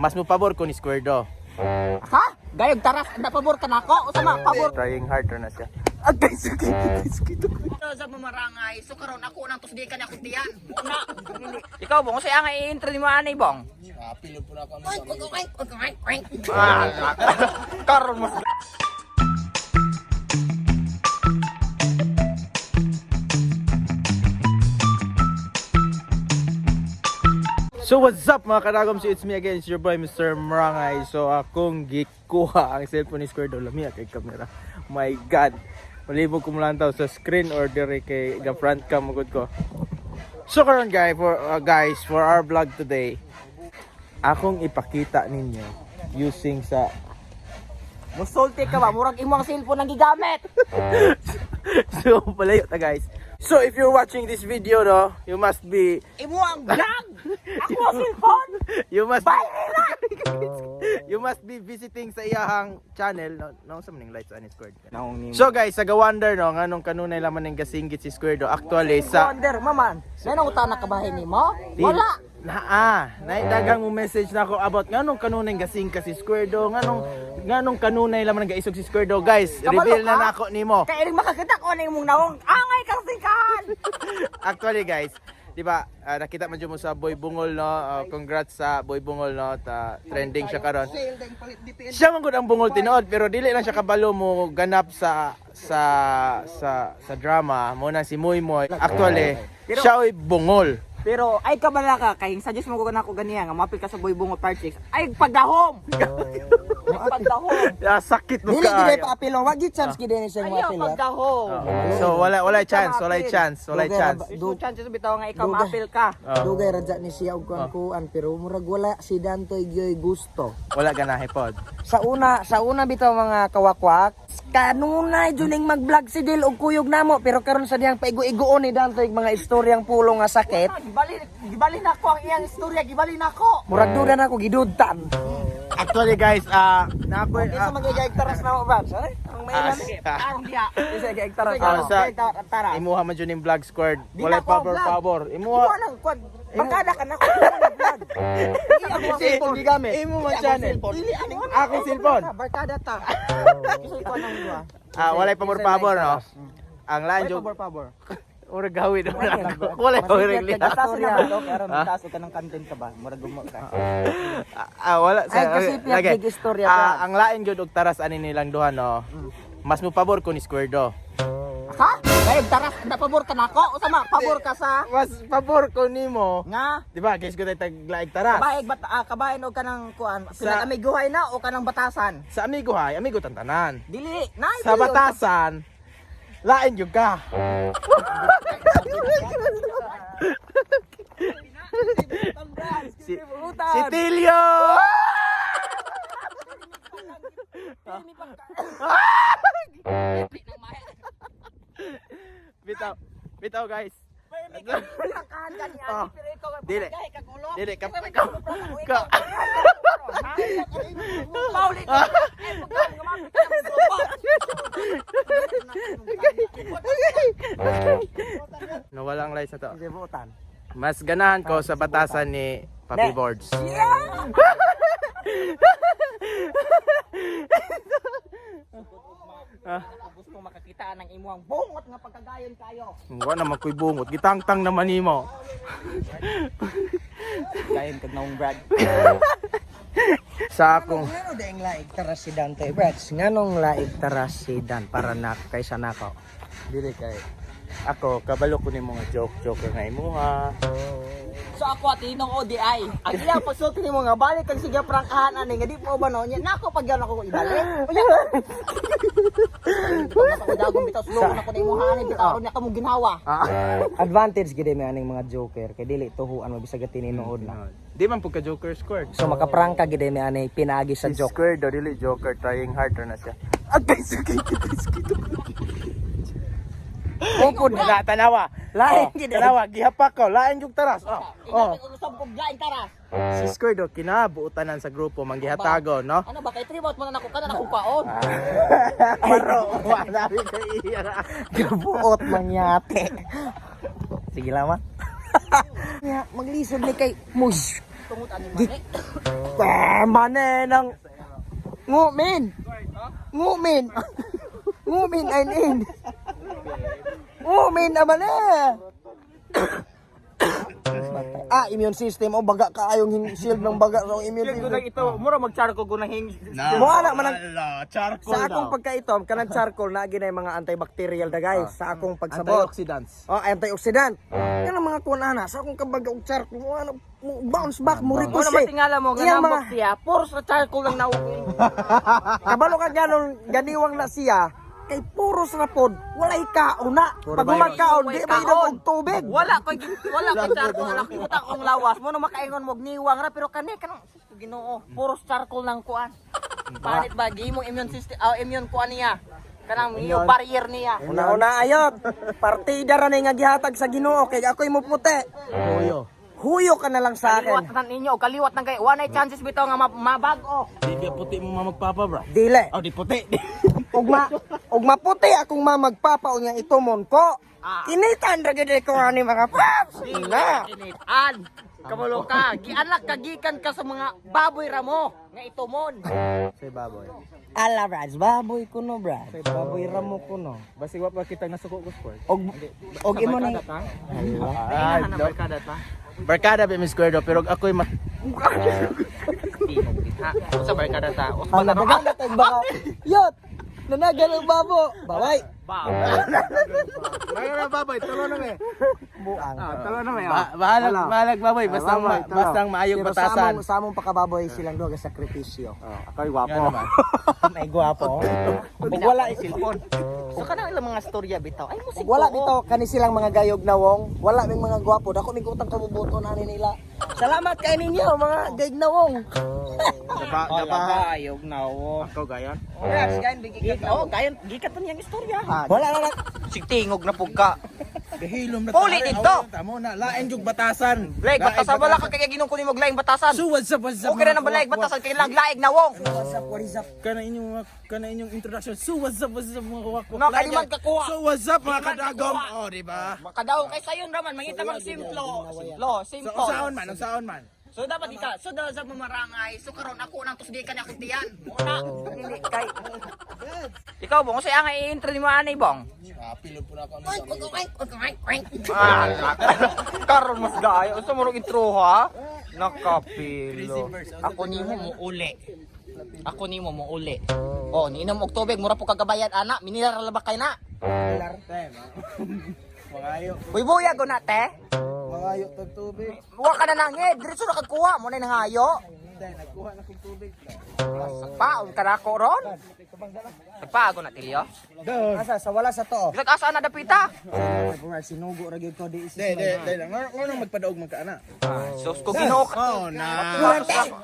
Mas mo pabor ko ni Square Do. Ha? Gayog taras, na pabor ka nako. Usa ma pabor. Trying hard na siya. Agay, sakit, sakit. Sa mamarangay, so karon ako nang tusdi ka na akong tiyan. Na. Ikaw bong, usa ang i-intro nimo ani bong. Ah, karon mas So what's up mga kadagom? So it's me again, it's your boy Mr. Marangay. So akong gikuha ang cellphone ni Square Do. Lami kay camera. My God. Malibog ko mulantaw sa screen or dire kay ga front cam magud ko. So karon guys, for our vlog today, akong ipakita ninyo using sa Musulti ka ba? Murag imo ang cellphone ang gigamit. So palayo ta guys. So if you're watching this video no, you must be Imo ang vlog. Ako ang cellphone. you must you must be visiting sa iyahang channel no, no sa maning lights ani Square. So guys, sa Gawonder no, nganong kanunay laman ning gasinggit si Square Do actually sa Wonder, maman. Nanong utana ka bahay nimo? Wala. Naa, naidagang mo message na ako about nganong kanunay gasing ka si Square Do, nganong nganong kanunay laman nang gaisog si Square Do. Guys, Kabalo reveal na ka? nako nimo. Kay iring makakita ko na imong nawong. Angay kang singkahan. Actually guys, 'di ba, nakita man jud mo sa Boy Bungol no. Congrats sa Boy Bungol no, ta trending siya karon. Siya man gud ang bungol tinuod pero dili lang siya kabalo mo ganap sa sa sa sa drama mo na si Muy Moy. Actually, siya oy bungol. Pero ay kabala ka kay suggest mo ko nako ganiya nga mapil ka sa Boy Bungo Part 6. Ay pagdahom. Ay pagdahom. Ah, sakit mo Dili gid kaayo. pa apil wa gid chance gid ni siya Ay mo apil. pagdahom. So wala chance, wala chance, wala Dugay ra chance. There's no chances bitaw nga ikaw Dugay. maapil ka. Oh, Dugay ra dyan ni siya og kuan pero murag wala si Dantoy gyoy gusto. wala ganahe pod. Sa una bitaw mga kawakwak, kanunay juning mag-vlog si Dil og kuyog namo pero karon sa diyang paigo-igoon ni Dantoy mga istoryang pulong nga sakit. Gibali gibali na ako ang iyang istorya, gibali na ako. Murag duda na ako gidudtan. Actually guys, ah na ako Kinsa man gay taras na mo ba? Ang may ah, ilan. Arong diha. Kinsa gay taras. sa Tara. imuha man jud ning vlog squared. Di Walay na ako ang pabor vlog. pabor. Imuha Imuha lang kwan. Bangkada ka na ko vlog. Ako ang cellphone gigamit. Imo man channel. Dili ani Akong cellphone. Barkada ta. Kinsa ikuan ang duha? Ah, walay pabor-pabor no. Ang lain jud pabor. Ura gawin na ako. Walay pabor Masikip liha. ka Taas na ba to? Karon taas ka ng content ka ba? Murag gumo ka. Ah, wala Ay, kasi piyag lagi. big istorya Ah, ka. ang lain jud og taras ani nilang duha no. Mas mo pabor ko ni Square Do. Ha? Gayog taras, na pabor ka nako. Usa ma, pabor ka sa Mas pabor ko nimo. nga Di ba? Guys ko tayo taglaig taras. kabahin bat kabahin og kanang kuan, Sa- pinag-amiguhay na o kanang batasan. Sa amigo hay, amigo tantanan. Dili, nay Sa dili, batasan, lain jud ka. Si Tilio! Bitaw, bitaw guys. Prangkahan ka niya, Ah. pero ikaw ay Dili. pagkahay kag ulo. Dili, Kasi may pagkaprangka ko, ikaw, Pauli ka. Ay, pagkaon, gumamit ka ng grupo. Nawala ang lights na to. Buotan. Mas ganahan ko sa batasan ni Papi Ne. Boards. Gusto makakita ng imuang bungot nga pagkagayon kayo. Wala naman ko'y bungot. Gitangtang naman nimo. Gayon kag naong Brad. Sa akong Ngano daing laig taras si Dante, Brats? Nganong laig taras si Dan para na kaysa nako? dili kay ako kabalo ko ni mga joke joker nga imuha. So ako at inong ODI. Ang iyang pagsulti nimo nga balik kag sige prangkahan ani nga di po ba no nya nako pag yan ako ibalik. Unya. Ako dagom bitaw slow na ko na imuha ani bitaw ron niya kamo ginhawa. Advantage gid may aning mga joker kay dili tuhuan mabisag tinuod na. Di man pud ka joker squared. So makaprangka gid may ani pinaagi sa Si joke. Square do dili joker trying harder na siya. Agay sakit sakit. Upod Na tanawa. Lain Oh, gid. Tanawa gihapak ko lain jug taras. Oh. Oh. Ingat usab kog laing taras. Si Square do kinabuotanan sa grupo manggihatago no. Ano ba kay tribot mo na nako kana nako kaon. Paro wala rin kay iya. Gabuot mangyate. Sige lang man. Ya, maglisod ni kay mus. Tungod ani mani. Mane nang ngumin. Ngumin. Ngumin ay in. Ngumin naman eh. Immune system o baga kaayong shield ng baga sa immune system. Ito, mura mag-charcoal ko nang hing. Mo ana man ang Charcoal sa akong pagkaitom kanang charcoal na ginay mga antibacterial da guys sa akong pagsabot. Antioxidants. Oh, antioxidant. Kanang mga kuan ana sa akong kabaga og charcoal mo ano mo bounce back mo Mo na ricochet. matingala mo nga Iyang nambok mga siya. Puro sa charcoal lang nauwi. kabalo ka ganon ganiwang na siya kay puro sa pod walay kaon na. Pag magkaon di ba inom og tubig. Wala koy charcoal na kita akong lawas. Mo na makaingon mo niwang ra pero kani kanang sus, Ginoo, puro charcoal lang kuan. Panit ba gi imong immune system, immune kuan niya. Kanang iyo barrier niya. Una-una ayot. Partida ra ni nga gihatag sa Ginoo kay ako'y muputi. Huyo. Huyo ka na lang sa Kaliwat akin. na ninyo, kaliwat nang kay wala chances bitaw nga mabag-o. Di ba puti mo mamagpapa, bro? Dili. Oh, di puti. Ug maputi akong mamagpapa unya itumon ko. Kinitan ra gid ko ani mga paps. Na. Kinitan. Kabalo ka, gianak ka gikan ka sa mga baboy ramo nga itumon. Say baboy. Ala Brad, baboy kuno Brad. Baboy ramo kuno. Basi wa pa kitang nasuko ko sport. Og og imo ni Ah, na barkada ta. Barkada ba Miss Square do, pero ako'y ma Tingog ha. Sa barkada ta. Ala dagan na tag baka. Yot. Nanagal og babo. Baway. Bahala baboy, tulo na me. Buang. Tulo na me. Bahalag, bahalag baboy, basta basta maayong Pero batasan. Sa among pakababoy silang duha ka sakripisyo. Ako'y gwapo. May gwapo. Ug wala Cellphone. So kanang ilang mga storya bitaw. Ay musik. Ug wala bitaw kani silang mga gayog na wong, wala ming mga gwapo. Dako ning utang kabubuton ani nila. Salamat kay ninyo mga gayog na wong. Gayog na wo. Ako gayon. Oh, gayon gikan to niyang istorya. Wala na lang. Sigtingog na pug ka. Gahilom na Puli dito. Tamo na, lain jug batasan. Laig batasan wala ka kay ginong kunin mo laing batasan. So what's up, what's up? Okay na nang balaig batasan kay lang laig na wong. What's up, what is up? Kana inyong introduction. So what's up mga kawakwak. No, kaliman kakuha. So what's up mga Kaliman kadagom? kakuha. Oh, di ba? Makadaw kay sayon raman mangita mang simplo. Simplo, So simple. unsaon man, unsaon man. So dapat ika, so dapat sa mamarangay, so karon ako nang tusdi ka ni akong tiyan. Muna. Dili kay Ikaw bong, unsay ang i-intro nimo ani bong? Pilod po na ako. Ah, karon mas gaya unsa mo intro ha? Nakapilo. Ako nimo mo uli. Ako nimo mo uli. Oh, niinom og tubig mura po kagabayan ana, minila ra ba kay na? Mangayo. Uy buya go na te. Mangayo tag tubig. Wa ka na nangid, diretso na kagkuha mo na nangayo. Tay, nagkuha na kong tubig. Paon ka na ako ron. Nagpaago na tilyo. Asa sa wala sa to. Bisag asa na dapita. Sinugo ra gyud ko di Di, di, di lang. Ngono magpadaog man ka ana. Sus ko Ginoo ka. Oh, na.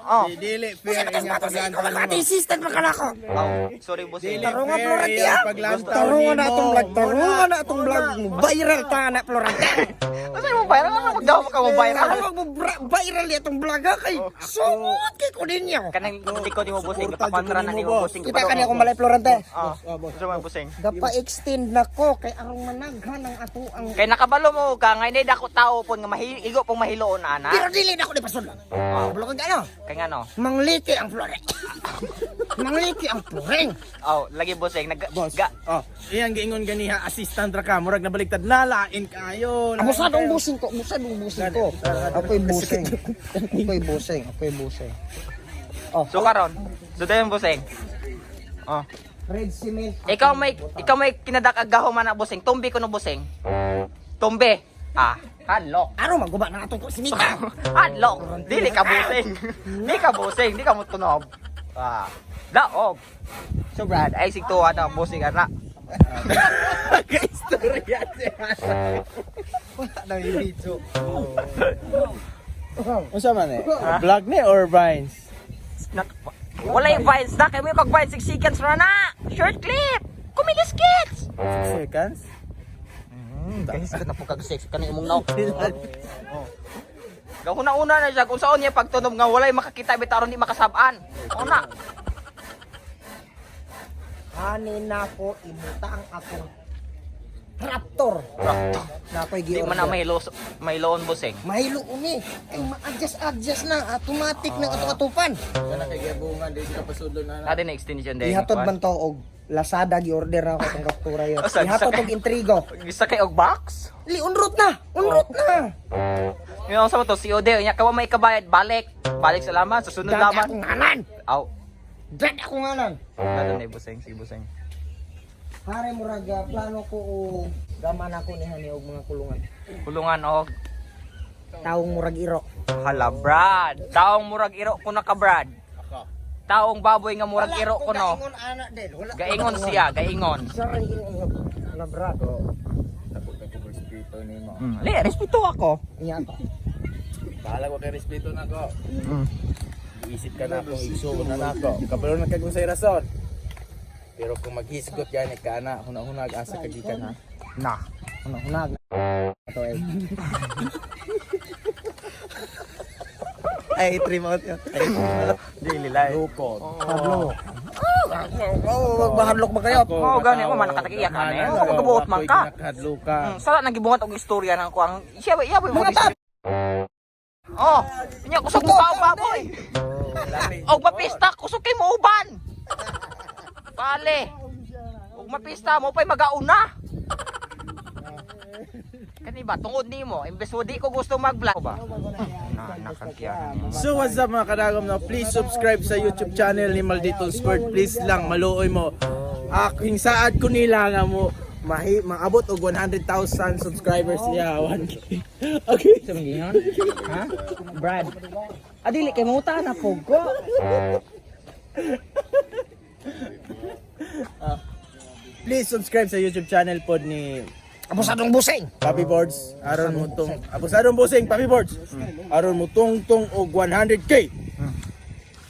Oh. Di, dili fair inyong paglantaw nimo. Assistant pa kanako. Oh, sorry boss. Dili Tarunga fair Florante, iyang ah. paglantaw Tarunga na nimo. atong vlog, tarunga na atong vlog. Viral ta na Florante. Asa mo viral naman magdaw ka mo viral. Ano mo viral itong vlog ha kay sumot kay ko ninyo. Kanang hindi ko nimo bossing, Suporta kontra jud na nimo, nimo boss. bossing. Kita kani akong balay Florante. Oh, gusto mo bossing. Gapa-extend na ko kay arong managhan ang ato ang Kay nakabalo mo ka ngay nay dako tao pon nga mahigo pong mahiloon ana. Pero dili na ako di pasudlan. Kabalo kag ano? Kay ngano? Mangliki ang Florent. Mangliki ang Florent. Oh, lagi bossing nag Boss. ga, Oh, iyang giingon ganiha assistant ra ka, murag nabaligtad na lain kayo. Abusado ang busing ko, abusado ang busing ko. Ako'y busing. Ako'y busing, ako'y busing. So karon, so dayon bossing. Oh. Red cement. Ikaw may kinadak-agaho man na bossing. Tumbi ko no bossing. Tumbi. Ah, hadlock. Araw maguba na atong simita. Hadlock. Dili ka bossing. Di ka bossing, di ka mo tunob. Ah. Daog. So Brad, ay sigtuwa na bossing ana. Kaistorya siya. Wala na yung video. Unsa man eh? Vlog ni or Vines? Wala yung vines na kay mo kag vines 6 seconds ra na. Short clip. Kumilis kids. 6 seconds? Kahis ka na po kag 6 kanang imong naok. Gahuna-una na siya kung saan niya pagtunog nga walay makakita bitaw aron di makasab-an. Una. Hanin na ko ibuta ang atong Raptor. Na ako'y Di man na may los may loan, buseng. Mahilo uni. Kay ma-adjust adjust na automatic na ato-atupan. Kana kay gabungan di ka pasudlo na. Natin na extension din. Ihatod man to og Lazada, gi-order na ako tong kaptura yun. Oh, Ihatod og Intrigo. Gusto kay og box? Li unrot na. Unrot na. Yung sa to COD, nya kawa may kabayad, balik. Balik sa laman, sa sunod Dad laman. akong ngalan. Aw. Dad akong ngalan. Natin na buseng, sige buseng. Pare murag plano ko o gaman ako ni hani og mga kulungan. Kulungan og Taong murag iro. hala Brad. Taong murag iro ko na ka, Brad. Taong baboy nga murag iro ko no. Gaingon ana din. Wala. Gaingon siya, gaingon. Sorry, wala brad. Tapos ka ko respeto nimo. Le, respeto ako. Iya ko. Bahala ko kay respeto nako. Iisip ka na kung igsuon na nako. Kabalo na kag unsay rason. Pero kung maghisgot gani ka na, huna-huna asa ka gikan ha. Na. Hunag. Ato ay. Ay, trim out yun. Dili lai. Lukod. Pablo. Oh, maghadlok ba kayo? Oo, gani mo man nakatagiya ka ni. Oo, magabuot man ka. Nakadluka. Sala nang gibungat og istorya nang ko ang siya iya boy. Mga bab! Oh, nya kusog mo ka baboy. Og mapista kusog kay mo uban. Pale. Og mapista mo pay magauna. Kani ba tungod nimo imbes wo di ko gusto mag-vlog ba? Na nakagyahan. So what's up mga kadagom no? Please subscribe sa YouTube channel ni Maldito Sport. Please lang maluoy mo. Aking saad ko nila nga mo mahi maabot og 100,000 subscribers niya 1K. Okay. Ha? Brad. Adili kay mangutan ako ko. Please subscribe sa YouTube channel pod ni Abusadong busing. Papi Boards. Aron mo tong Abusadong Busing Papi Boards. Aron mo tungtong og 100K.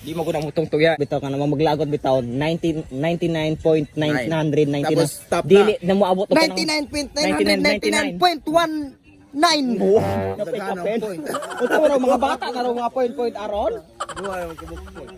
Di mo ko na mutong tuya. Bitaw ka naman maglagot bitaw 90 99.999. Tapos stop na. Dili na moabot og kanang 99.999.19. Daghan ang point. Unsa man raw mga bata na raw mga point point aron? Duha ra man kabuk point.